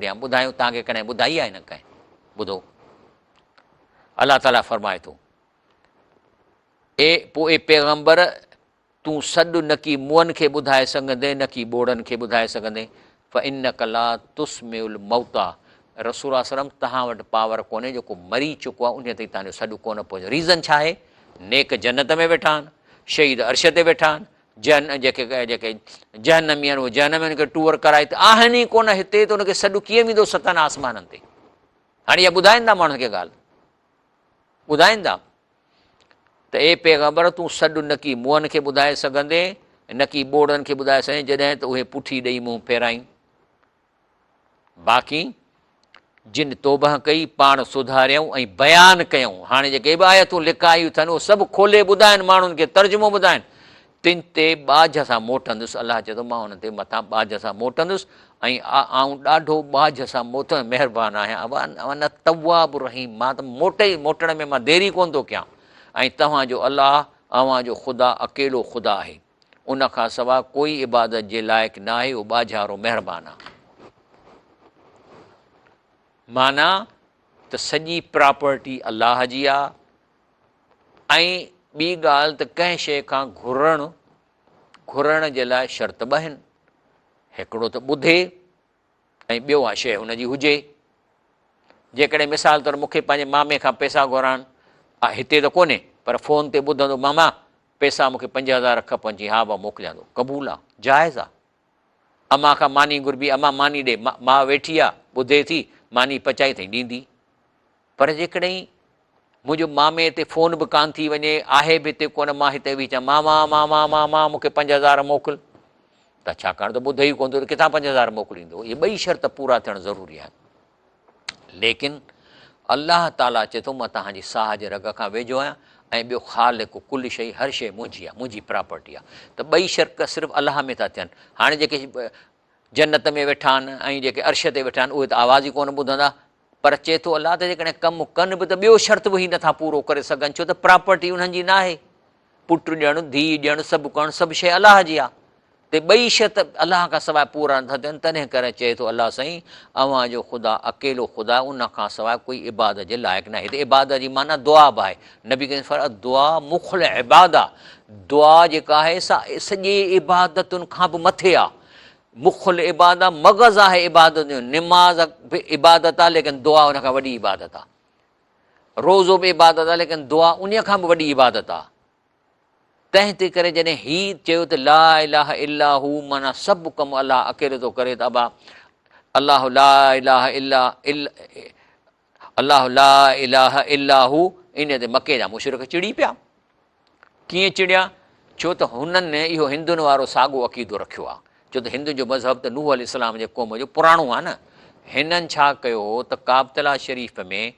ڏيان، ٻڌايو توهان کي ڪڏهن ٻڌائي آهي نه ڪنهن؟ ٻڌو، الله تعاليٰ فرمائي ٿو، اي پوء اي پيغمبر! تون سڏ نڪي مئن کي ٻڌائي سگهندين نڪي ٻوڙن کي ٻڌائي سگهندين، فانک لا تسمع الموتيٰ، رسول الله صلعم توهان وٽ پاور ڪونهي جيڪو مري چڪو آهي انهي تائين توهان جو سڏ ڪونه پهچندو، ريزن ڇا آهي؟ نيڪ جنت ۾ ويٺا آهن، شهيد عرش تي ويٺا آهن، جهن جيڪي جيڪي جهنمي آهن اهي جهنم ۾ انهن کي ٽوئر ڪرائي ته آهن ئي ڪونه هتي ته ان کي سڏ ڪيئن ويندو ستن آسمانن تي؟ هاڻي اها ٻڌائين ٿا ماڻهن کي ڳالهه ٻڌائين ٿا ته اي پيغمبر تون سڏ نڪي مئن کي ٻڌائي سگهندين نڪي ٻوڙن کي ٻڌائي سگهندين جڏهن ته اهي پٺي ڏئي منهن ڦيرائين باقي جن توبه ڪئي، پاڻ سڌاريائون ۽ بيان ڪيائون، هاڻي جيڪي به آيتون لڪايون اٿن اهو سڀ کولي ٻڌائين ماڻهن کي ترجمو ٻڌائين، تن تي ٻاجهه سان موٽندس، الله چئي ٿو مان انهن تي مٿان ٻاجهه سان موٽندس ۽ آئون ڏاڍو ٻاجهه سان موٽڻ مهربان آهيان، وانا التواب الرحيم مان ته موٽ ئي موٽڻ ۾ مان دير ئي ڪونه ٿو ڪيان ۽ توهان جو الله اوهان جو خدا اڪيلو خدا آهي. ان کان سواء ڪوئي عبادت جي لائق ناهي، اهو ٻاجهارو مهربان آهي. معنيٰ ته سڄي پراپرٽي الله جي آ ۽ ٻي ڳالهه ته ڪنهن شيء کان گهرڻ، گهرڻ جي لاء شرط ٻه آهن، هڪڙو ته ٻڌي ۽ ٻيو اها شيء هن جي هجي. جيڪڏهن مثال طور مون کي پنهنجي مامي کان پئسا گهرائڻ، هتي ته ڪونهي پر فون تي ٻڌندو ماما پئسا مون کي 5000 کپن، چي ها بابا موڪليان ٿو، قبول آ، جائز آ. امان کان ماني گهربي، امان ماني ڏي، ماء ويٺي آ، ٻڌي ٿي، ماني پچائي اٿئي ڏيندي. پر جيڪڏهن منهنجو مامي تي فون به ڪانه ٿي وڃي، آهي به هتي ڪونه، مان هتي ويهي چوان ماما ماما ماما مون کي 5000 موڪل، ته ڇاڪاڻ ته ٻڌي ئي ڪونه ٿو ته ڪٿان 5000 موڪليندو. اهي ٻئي شرط پورا ٿيڻ ضروري آهن. ليڪن الله تعاليٰ چئي ٿو مان توهان جي ساهه جي رڳ کان ويجهو آهيان ۽ ٻيو خالق ڪل شيء هر شيء منهنجي آهي منهنجي پراپرٽي آهي ته ٻئي شرڪ صرف الله ۾ ٿا ٿين. هاڻي جيڪي جنت ۾ ويٺا آهن ۽ جيڪي عرش تي ويٺا آهن اهي ته آواز ئي ڪونه ٻڌندا پر چئي ٿو الله ته جيڪڏهن ڪم ڪن به ته ٻيو شرط به هي نٿا پورو ڪري سگهن ڇو ته پراپرٽي انهن جي ناهي. پٽ ڏيڻ، ڌيء ڏيڻ، سڀ ڪرڻ، سڀ شيء الله جي آ. ته ٻئي شرط الله کان سواء پورا نٿا ٿين، تڏهن ڪري چئي ٿو الله سائين، اوهان جو خدا اڪيلو خدا آهي، ان کان سواء ڪوئي عبادت جي لائق ناهي. هتي عبادت جي معنيٰ دعا به آهي. نبي ڪريم فرمايو، الدعاء مخ العباده، دعا جيڪا آهي سا سڄي عبادتن کان به مٿي آ. مخ العباده مغز آهي عبادت جو، نماز به عبادت آ ليڪن دعا ان کان وڏي عبادت آ. روزو به عبادت آهي ليڪن دعا انهيء کان به وڏي عبادت آهي. تنهن تي ڪري جڏهن هي چيو ته لا اله الا هو معنيٰ سڀ ڪم الله اڪيلو ٿو ڪري ته ابا الله لا اله الا الله لا اله الا هو ان تي مڪي جا مشرڪ چڙي پيا. ڪيئن چڙيا؟ ڇو ته هنن اهو هندن وارو ساڳو عقيدو رکيو آهي. ڇو ته هندن جو مذهب ته نوح عليه السلام جي قوم جو پراڻو آهي نه. هنن ڇا ڪيو هو ته ڪعبتله شريف ۾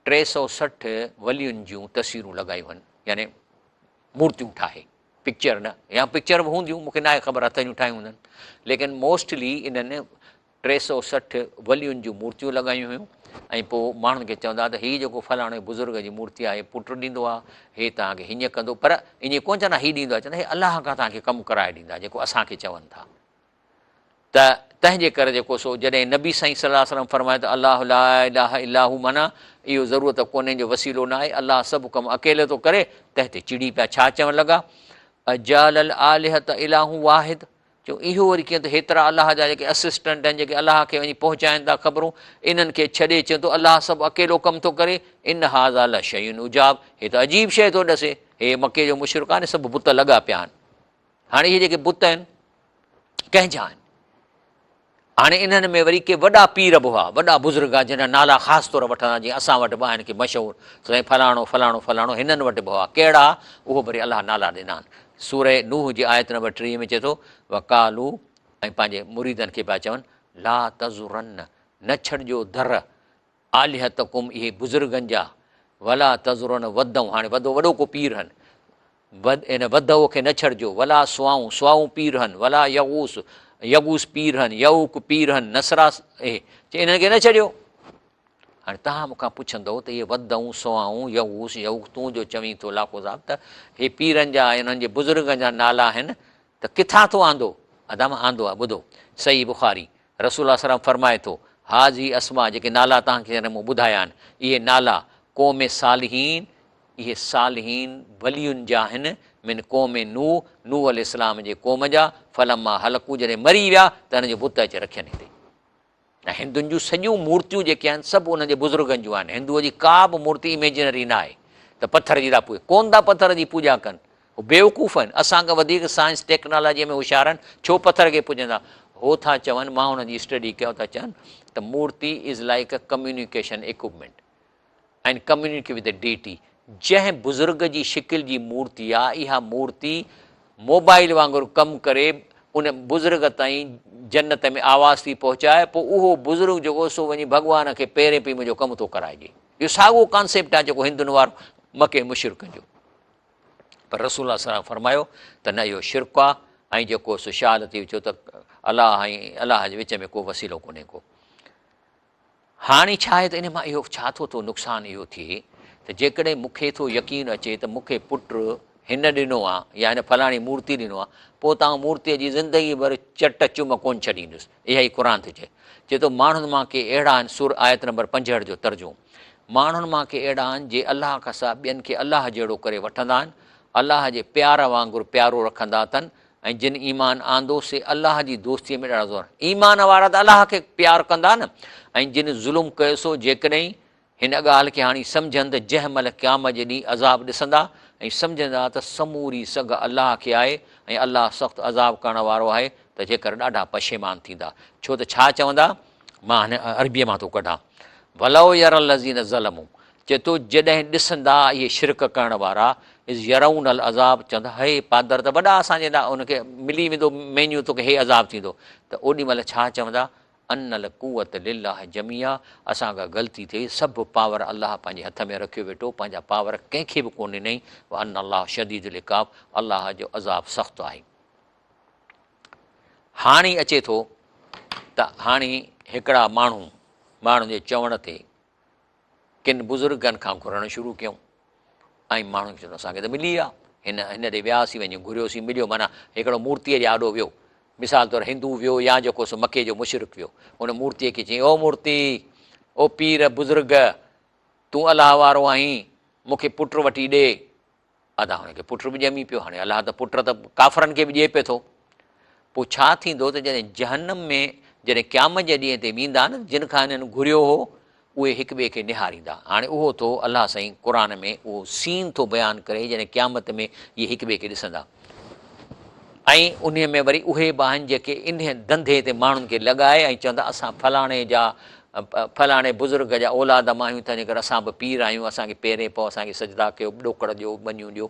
360 ولين جون تصويرون لڳايون هن يعني مورتيون ٺاهي، پڪچر نه يا پڪچر به هونديون مون کي ناهي خبر هٿ جون ٺاهيون هوندن ليڪن موسٽلي انهن 360 ولين جون مورتيون لڳايون هيون ۽ پوء ماڻهن کي چوندا ته هي جيڪو فلاڻي بزرگ جي مورتي آهي پٽ ڏيندو آهي هي توهان کي هيئن ڪندو پر ائين ڪونه چوندا هي ڏيندو آهي چوندا هي الله کان توهان کي ڪم ڪرائي ڏيندا جيڪو اسان کي چون ٿا ته تنهن جي ڪري جيڪو سو جڏهن نبي سائين صلي الله عليه وسلم فرمايو ته الله لا اله الا هو معنيٰ اهو ضرورت ڪونهي جو وسيلو نه آهي الله سڀ ڪم اڪيلي ٿو ڪري تنهن تي چڙي پيا ڇا چوڻ لڳا اجعل الالهة اله واحد چيو اهو وري ڪيئن ته هيترا الله جا جيڪي اسسٽنٽ آهن جيڪي الله کي وڃي پهچائن ٿا خبرون انهن کي ڇڏي چئي ٿو الله سڀ اڪيلو ڪم ٿو ڪري ان هذا لشيء عجاب هي ته عجيب شيء ٿو ڏسي هي مڪي جو مشرڪ آهن سڀ بت لڳا پيا آهن هاڻي اهي جيڪي بت آهن ڪنهن جا آهن هاڻي انهن ۾ وري ڪي وڏا پير به هئا، وڏا بزرگ هئا، جن جا نالا خاص طور وٺندا، جيئن اسان وٽ به آهن ڪي مشهور، سائين فلاڻو فلاڻو فلاڻو، هنن وٽ به هئا، ڪهڙا؟ اهو وري الله نالا ڏنا آهن. سوره نوح جي آيت نمبر 30 ۾ چئي ٿو، وقالو ۽ پنهنجي مريدن کي پيا چون، لا تذرن نه ڇڏجو در آلهتڪم اهي بزرگن جا، ولا تذرن ودًا هاڻي ودو وڏو ڪو پير هن، ود ان ودعو کي نه ڇڏجو، ولا سواعون، سواعون پير هن، ولا يغوث، يغوث پير هن، يعوق پير هن، نسرا اهي، چي انهن کي نه ڇڏيو. هاڻي توهان مون کان پڇندؤ ته اهي ودعون، سواعون، يغوث، يعوق تون جو چوين ٿو لاکو صاحب ته هي پيرن جا ۽ انهن جي بزرگن جا نالا آهن ته ڪٿان ٿو آندو؟ ادا مان آندو آهي ٻڌو صحيح بخاري رسول الله صلعم فرمائي ٿو. هٰذه اسماء جيڪي نالا توهان کي هينئر مون ٻڌايا آهن، اهي نالا قوم صالحين، اهي صالحين ولين جا آهن، من قوم نوح، نوح عليه السلام جي قوم جا، فلما هلڪوا جڏهن مري ويا ته انهن جو بت اچي رکين هتي. ۽ هندن جون سڄيون مورتيون جيڪي آهن سڀ انهن جي بزرگن جون آهن. هندوء جي ڪا به مورتي اميجنري نه آهي ته پٿر جي ٿا پوڄا ڪونه ٿا پٿر جي پوڄا ڪن. هو بيوقوف آهن. اسان کان وڌيڪ سائنس ٽيڪنالاجيء ۾ هوشيار آهن ڇو پٿر کي پوڄندا؟ هو ٿا چون مان انهن جي اسٽڊي ڪيو ٿا چون ته مورتي is like a communication equipment. And communicate with the deity جنهن بزرگ جي شڪل جي مورتي آ اها مورتي موبائل وانگر ڪم ڪري ان بزرگ تائين جنت ۾ آواز ٿي پهچائي پوء اهو بزرگ جيڪو سو وڃي ڀڳوان کي پيرين پئي منهنجو ڪم ٿو ڪرائجي اهو ساڳو ڪانسيپٽ آ جيڪو هندن وارو مڪي مشرڪن جو پر رسول الله صلي الله فرمايو ته نه اهو شرڪ آ ۽ جيڪو سو شاهه لطيف چيو ته الله ۽ الله جي وچ ۾ ڪو وسيلو ڪونهي ڪو. هاڻي ڇا آهي ته ان مان اهو ڇا ٿو ٿو نقصان اهو ٿئي ته جيڪڏهن مون کي ٿو يقين اچي ته مون کي پٽ هن ڏنو آ يا هن فلاڻي مورتي ڏنو آ پوء ته آئون مورتيء جي زندگي ڀر چٽ چم ڪونه ڇڏيندس. اها ئي قرآن ٿو چئي. چئي ٿو ماڻهن مان ڪي اهڙا آهن سور آيت نمبر 65 جو ترجمو ماڻهن مان ڪي اهڙا آهن جي الله کان سواء ٻين کي الله جهڙو ڪري وٺندا آهن الله جي پيار وانگر پيارو رکندا اٿن ۽ جن ايمان آندو سي الله جي دوستيء ۾ ڏاڍا زور ايمان وارا ته الله کي پيار ڪندا نه ۽ جن ظلم ڪيو سو جيڪڏهن هن ڳالهه کي هاڻي سمجهن ته جنهن مهل قيامت جي ڏينهن عذاب ڏسندا ۽ سمجهندا ته سموري سگهه الله کي آهي ۽ الله سخت عذاب ڪرڻ وارو آهي ته جيڪر ڏاڍا پشيمان ٿيندا ڇو ته ڇا چوندا مان هن عربيء مان ٿو ڪڍان ولو يري الذين ظلموا چئي ٿو جڏهن ڏسندا اهي شرڪ ڪرڻ وارا اذ يرون العذاب چوندا هي پادر ته وڏا اسان جي لاء ان کي ملي ويندو مينيو توکي هي عذاب ٿيندو ته اوڏي مهل ڇا چوندا ان القوت لله جميعا اسان کان غلطي ٿي سڀ پاور الله پنهنجي هٿ ۾ رکيو ويٺو پنهنجا پاور ڪنهن کي به ڪونه ڏنائين وان الله شديد العقاب الله جو عذاب سخت آهي. هاڻي اچي ٿو ته هاڻي هڪڙا ماڻهو ماڻهن جي چوڻ تي ڪن بزرگن کان گهرڻ شروع ڪيون ۽ ماڻهن کي چوندو اسان کي ته ملي ويا هن هن ڏي وياسين وڃي گهريوسين مليو معنيٰ هڪڙو مورتيء جي آڏو ويو مثال طور هندو ويو يا جيڪو سو مڪي جو مشرڪ ويو ان مورتيء کي چيائين او مورتي او پير بزرگ تون الله وارو آهين مون کي پٽ وٺي ڏي ادا هن کي پٽ به ڄمي پيو، هاڻي الله ته پٽ ته ڪافرن کي به ڏئي پيو ٿو. پوء ڇا ٿيندو ته جڏهن جهنم ۾ جڏهن قيامت جي ڏينهن تي ويندا نه جن کان هنن گهريو هو اهي هڪ ٻئي کي نهاريندا. هاڻي اهو ٿو الله سائين قرآن ۾ اهو سين ٿو بيان ڪري جڏهن قيامت ۾ اهي هڪ ٻئي کي ڏسندا ۽ انهي ۾ وري اهي به آهن جيڪي انهي ڌنڌي تي ماڻهن کي لڳائي ۽ چوندا اسان فلاڻي جا فلاڻي بزرگ جا اولاد مان آهيون تنهنجي ڪري اسان به پير آهيون اسان کي پيرين پئو اسان کي سجدا ڪيو ڏوڪڙ ڏيو ٻنيون ڏيو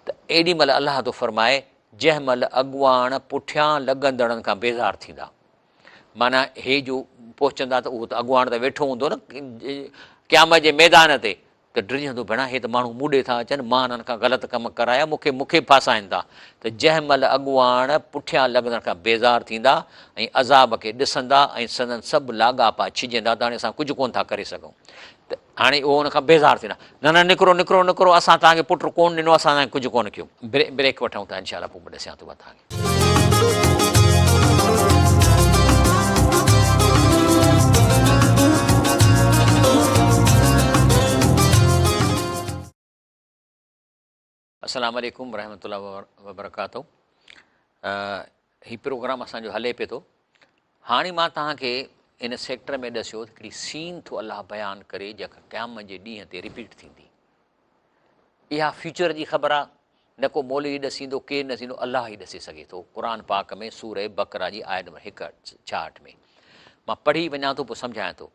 ته ايڏي مهل الله ٿو فرمائي جنهن مهل اڳواڻ پٺيان لڳندڙن کان بيزار ٿيندا معنيٰ هي جو پهچندا ته اهو ته اڳواڻ ته ويٺو هوندو نه قيامت جي ميدان تي ته ڊڄندو ڀيڻا هي ته ماڻهو مون ڏي ٿا اچن، مان انهن کان غلط ڪم ڪرايا، مون کي مون کي به ڦاسائين ٿا ته جنهن مهل اڳواڻ پٺيان لڳندڙ کان بيزار ٿيندا ۽ عذاب کي ڏسندا ۽ سندن سڀ لاڳاپا ڇڄندا ته هاڻي اسان ڪجهه ڪونه ٿا ڪري سگهون ته هاڻي اهو ان کان بيزار ٿيندا نه نه نڪرو نڪرو نڪرو اسان توهان کي پٽ ڪونه ڏنو اسان توهان کي ڪجهه ڪونه ڪيو. بريڪ وٺون ٿا انشاء الله پوء ڏسيان ٿو مان توهان کي. السلام عليڪم ورحمة الله وبرڪاته هي پروگرام اسان جو هلي پيو ٿو هاڻي مان توهان کي ان سيڪٽر ۾ ڏسيو هڪڙي سين ٿو الله بيان ڪري جيڪا قيامت جي ڏينهن تي رپيٽ ٿيندي اها فيوچر جي خبر آ نه ڪو مولوي ڏسيندو ڪير نه ڏسيندو الله ئي ڏسي سگهي ٿو قرآن پاڪ ۾ سوره بقره جي آيت نمبر هڪ ڇاهٺ ۾ مان پڙهي وڃان ٿو پوء سمجهايان ٿو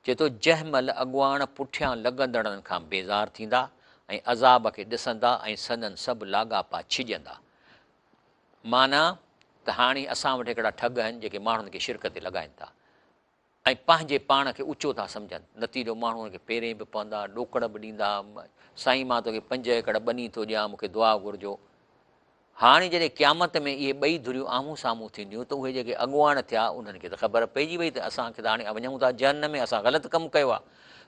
چئي ٿو جنهن مهل اڳواڻ پٺيان لڳندڙن کان بيزار ٿيندا ۽ عذاب کي ڏسندا ۽ سندن سڀ لاڳاپا ڇڄندا معنيٰ ته هاڻي اسان وٽ هڪڙا ٺڳ آهن جيڪي ماڻهن کي شرڪ تي لڳائن ٿا ۽ پنهنجي پاڻ کي اوچو ٿا سمجهن، نتيجو ماڻهو ان کي پيرين به پوندا، ڏوڪڙ به ڏيندا، سائين مان توکي پنج ايڪڙ ٻني ٿو ڏيان، مون کي دعا گهرجو. هاڻي جڏهن قيامت ۾ اهي ٻئي ڌريون آمهون سامهون ٿينديون ته اهي جيڪي اڳواڻ ٿيا انهن کي ته خبر پئجي وئي ته اسان کي ته هاڻي وڃون ٿا جهنم ۾ اسان غلط ڪم ڪيو آهي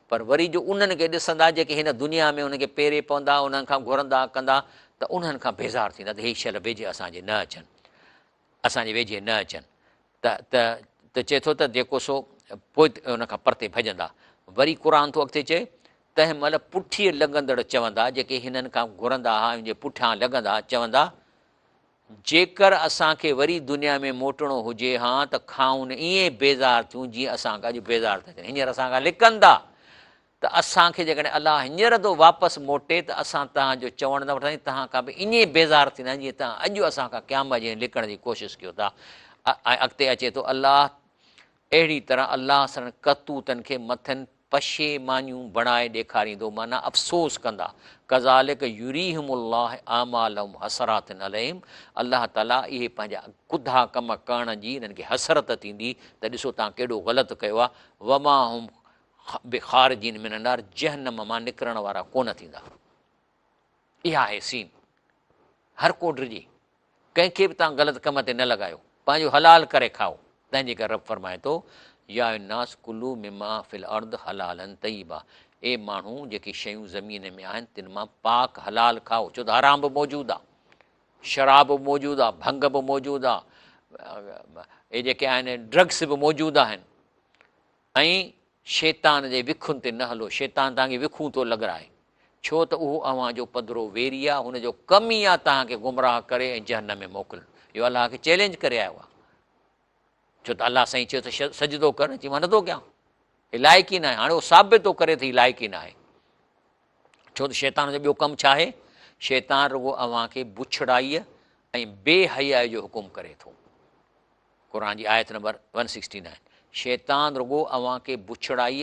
پر وري جو انهن کي ڏسندا جيڪي هن دنيا ۾ انهن کي پيري پوندا انهن کان گهرندا ڪندا ته انهن کان بيزار ٿيندا ته هي شل ويجهي اسان جي نه اچن. اسان جي ويجهي نه اچن ته ته ته چئي ٿو ته جيڪو سو پوء ان کان پرتي ڀڄندا. وري قرآن ٿو اڳتي چئي، تنهن مهل پٺيء لڳندڙ چوندا، جيڪي هنن کان گهرندا ها ۽ ان جي پٺيان لڳندا، چوندا، جيڪر اسان کي وري دنيا ۾ موٽڻو هجي ها ته کائون ائين بيزار ٿيون جيئن اسان کان اڄ بيزار ٿا ٿين. هينئر اسان کان لڪن ٿا ته اسان کي جيڪڏهن الله هينئر ٿو واپس موٽي ته اسان توهان جو چوڻ نه وٺنداسين، توهان کان به ائين بيزار ٿينداسين جيئن توهان اڄ اسان کان قيامت جي ڏينهن لڪڻ جي ڪوشش ڪيو ٿا. ۽ اڳتي اچي ٿو الله اهڙي طرح الله سندن ڪرتوتن کي مٿن پشيمانيون بڻائي ڏيکاريندو معنيٰ افسوس ڪندا، ڪذالڪ يريهم الله اعمالهم حسرات عليهم الله تعالي اهي پنهنجا ڪڌا ڪم ڪرڻ جي انهن کي حسرت ٿيندي ته ڏسو توهان ڪيڏو غلط ڪيو آهي، وما هم بخارجين من النار جهنم مان نڪرڻ وارا ڪونه ٿيندا. اها آهي سين. هر ڪو ڊڄي. ڪنهن کي به توهان غلط ڪم تي نه لڳايو. پنهنجو حلال ڪري کائو. تنهن جي ڪري رب فرمائي ٿو، يا ايها الناس ڪلوا مما في الارض حلالا طيبا اي ماڻهو جيڪي شيون زمين ۾ آهن تن مان پاڪ حلال کائو ڇو ته حرام به موجود آهي. شراب به موجود آهي، ڀنگ به موجود آهي، اهي جيڪي آهن ڊرگس به موجود آهن. ۽ شيطان جي وکن تي نه هلو، شيطان توهان کي وکون ٿو لڳرائي، ڇو ته اهو اوهان جو پڌرو ويري آهي، هن جو ڪم ئي آهي توهان کي گمراهه ڪري ۽ جهنم ۾ موڪلڻ. اهو الله کي چئلينج ڪري آيو آهي، ڇو ته الله سائين چيو ته سجدو ڪر، چي مان نٿو ڪيان، هي لائق ئي ناهي. هاڻي اهو ثابت ٿو ڪري ته هي لائق ئي ناهي، ڇو ته شيطان جو ٻيو ڪم ڇا آهي؟ شيطان رڳو اوهان کي بڇڙائيء ۽ بي حيائيء جو حڪم ڪري ٿو. قرآن جي آيت نمبر 169 شيطان رڳو اوهان کي بڇڙائيء.